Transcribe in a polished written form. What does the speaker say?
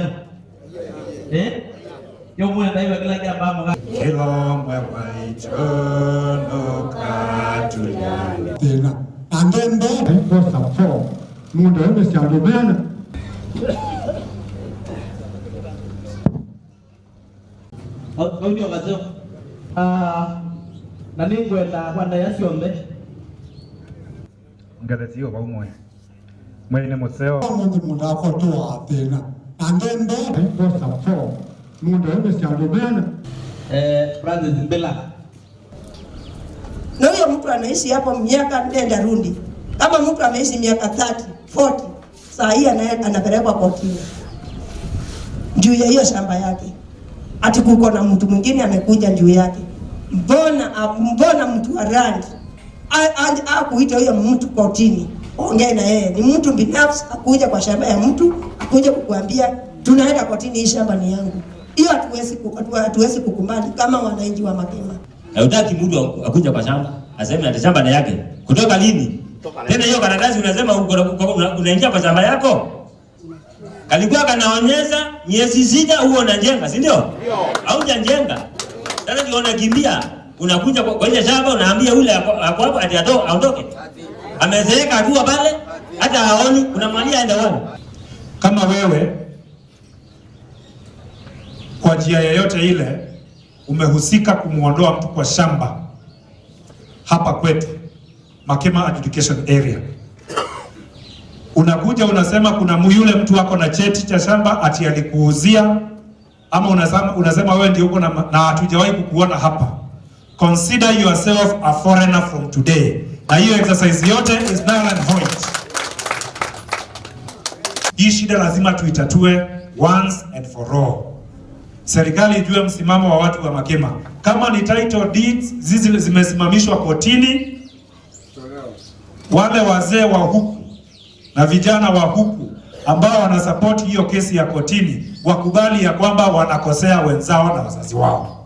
Matiano. Eh? Yo mwenda iwe kila kiamba muga. Kilomwe waichonoka tuliane. Tena andembe posa fo mundu emesialumene. Kaunio gacho. Ah, na ningwenda kwanda ya cionthe. Ngatheci vaumwe mwene museo. Mundu mundu akotoa tena andembe posa fo mundu emesialumene. Francis Mbila. Na huyo mtu anaishi hapo miaka nenda rudi. Kama mtu ameishi miaka 30, 40, saa hii anapelekwa kotini juu ya hiyo shamba yake. Ati kuko na mtu mwingine amekuja juu yake. Mbona mtu wa land akuita huyo mtu kotini? Ongea na yeye. Ni mtu binafsi akuja kwa shamba ya mtu, akuja kukuambia tunaenda kotini, hii shamba ni yangu. Hiyo hatuwezi kukubali kama wananchi wa Makema. Hautaki mtu akuja kwa shamba aseme ati shamba ni yake. Kutoka lini? Tena hiyo karatasi unasema unaingia kwa shamba yako? Kalikuwa kanaonyesha miezi 6 huo unajenga, si ndio? Haujajenga. Sasa ndio unakimbia, unakuja kwa ile shamba unaambia yule ako hapo ati aondoke. Amezeeka akiwa pale, hata haoni, unamwambia aende wapi? Kama wewe kwa njia yoyote ile umehusika kumuondoa mtu kwa shamba hapa kwetu Makema Adjudication Area, unakuja unasema kuna yule mtu ako na cheti cha shamba ati alikuuzia, ama unasema wewe ndio uko na hatujawahi kukuona hapa. Consider yourself a foreigner from today. Na hiyo exercise yote is null and void. Hii shida lazima tuitatue once and for all. Serikali ijue msimamo wa watu wa Makema. Kama ni title deeds zizi zimesimamishwa kotini, wale wazee wa huku na vijana wa huku ambao wanasupport hiyo kesi ya kotini wakubali ya kwamba wanakosea wenzao na wazazi wao.